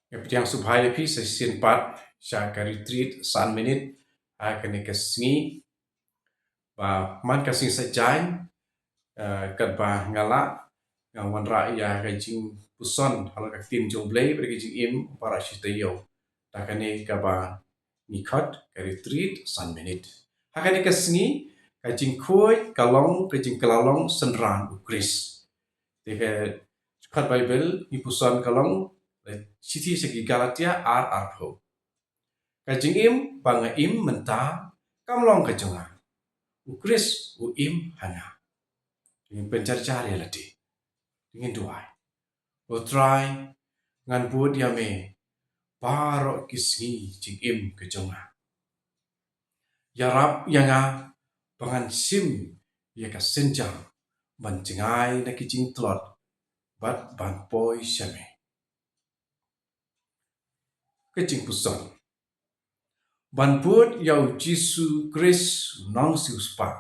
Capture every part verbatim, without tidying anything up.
Nga pdiang sngewbha ïa phi sa shisien pat sha ka retreat san minit ha kane ka sngi. Ba man ka sngi Saitjaiñ, eh, katba nga lah, nga wanrah ïa ka jingpuson halor ka ktien jong U Blei bad ka jingim para shi taïew. Da kane kaba ngi khot ka retreat san minit. Ha kane ka sngi, ka jingkhuid ka long ka jingkylla long synran U Khrist. Te ka khot Baibl ngi puson ka long Shithi sha ki Galatia ar arphew. Ka jingim ba nga im mynta kam long ka jong nga. U Khrist u im ha nga. Ngin pynjarjar ïa lade. Ngin duwai. Ko Trai, ngan bud ïa me baroh ki sngi jingim ka jong nga. Ïarap ïa nga ba ngan shim ïa ka sienjam ban jngai na ki jingtlot bad ban poi sha me. Ka jingpuson. Ban bud ïa U Jisu Khrist u nongsiewspah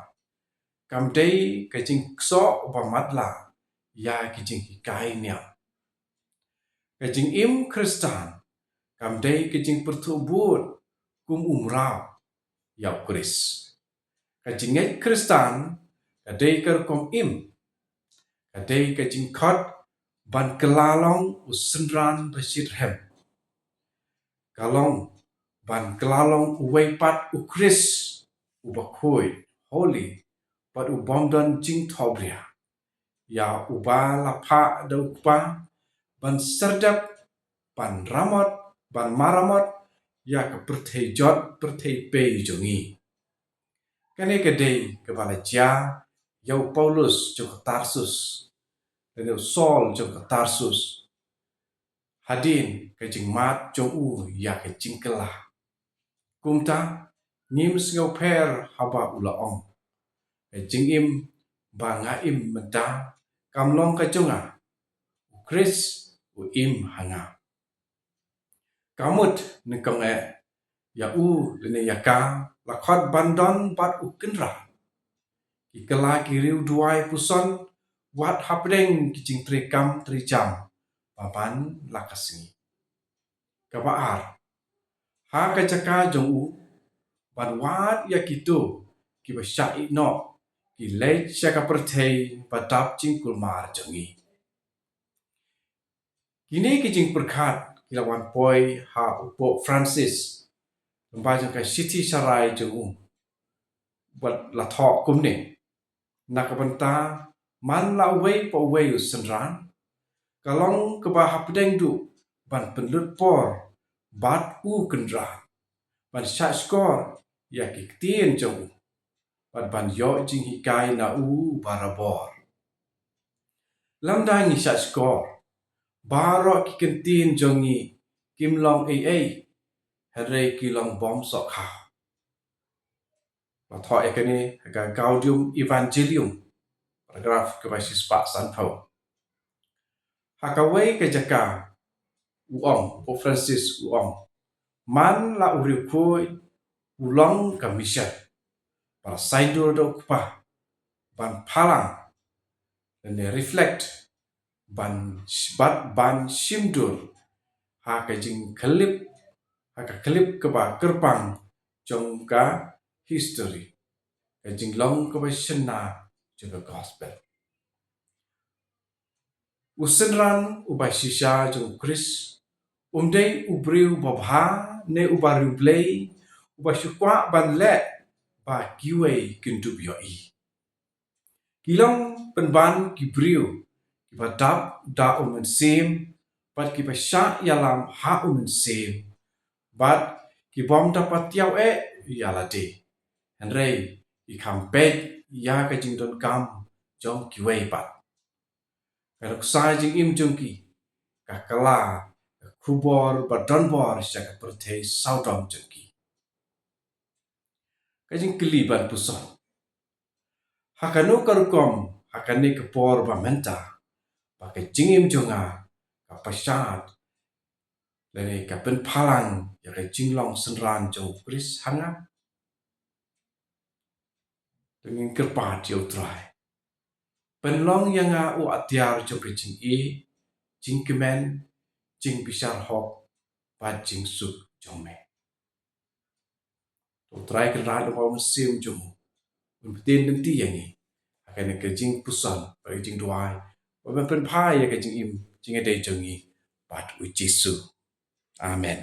kam dei ka jingksoh ba matlah ïa ki jinghikai niam. Ka jingim Khristan kam dei ka jingpyrthuh bud kum u mraw ïa U Khrist. Ka jingngeit Khristan ka dei ka rukom im, ka dei ka jingkhot ban kylla long u synran ba shitrhem. Ka long ban kylla long uwei pat U Khrist uba khuid, holy, bad u bym don jingthohbria. Ïa uba la phah da U Kpa ban serdep, ban ramot, ban maramot ïa ka pyrthei jot pyrthei pei jong ngi. Kane ka dei kaba la jia ïa u Paulus jong ka Tarsus, lane u Saul jong ka Tarsus, hadien ka jingmad jong u ïa ka jingkylla. Kumta, ngim sngewpher haba u la ong, ka jingim ba nga im mynta kam long ka jong nga, U Khrist u im ha nga. Ka mut nyngkong eh, ïa u lane ïa ka la khot ban don bad U Kynrad. Ki kylla ki riew duwai puson wat hapdeng ki jingtrei kam trei jam ba man la ka sngi. Kaba ar, ha ka jaka jong u ban wad ïa kito kiba shah ïehnoh, ki leit sha ka pyrthei ba dap jingkulmar jong ngi. Kine ki jingpyrkhat ki la wan poi ha u Pope Francis, lyngba jong ka shithi sharai jong u, bad la thoh kumne: Na ka bynta man la uwei pa uwei u synran, ka long kaba hapdeng duh ban pynlut por bad U Kynrad, ban shahshkor ïa ki ktien jong u, bad ban ïoh jinghikai na u barabor. Lymda ngi shahshkor, baroh ki ktien jong ngi kim long ei ei, hynrei ki long bymsohkha. La thoh ïa kane ha ka Gaudium Evangelium, paragraph kaba shispah sanphew. Ha kawei ka jaka u ong, u Francis u ong, man la u riewkhuid u long ka mission ba la saiñdur da U Kpa ban phalang, lane reflect, ban sh-, bad ban shimdur ha ka jingkhyllip, ha ka khyllip kaba kyrpang jong ka history, ka jinglong kaba shynna jong ka gospel. U synran uba shisha jong U Khrist um dei u briew babha ne uba riewblei uba shu kwah ban leh ba kiwei kin dup ïohi. Ki long pynban ki briew kiba dap da U Mynsiem bad kiba shah ïalam ha U Mynsiem, bad ki bym da patiaw eh ïa lade, hynrei ki kham peit ïa ka jingdonkam jong kiwei pat. Ka nuksa jingim jong ki ka kylla ka khubor ba donbor sha ka pyrthei sawdong jong ki. Ka jingkylli ban puson: Ha kano ka rukom, ha kane ka por ba mynta, ba ka jingim jong nga ka pynshad lane ka pynphalang ïa ka jinglong synran jong U Khrist ha nga? To ngin kyrpad ïa U Trai. Pynlong ïa nga u atiar jong ka jingïeit, jingkmen, jingbishar hok, bad jingsuk jong me. To Trai Kynrad Nongpynim Mynsiem jong u un pyntip lynti ïa ngi ha kane ka jingpuson bad ka jingduwai, bad ban pynphai ïa ka jingim jingïadei jong ngi bad u Jisu. Amen.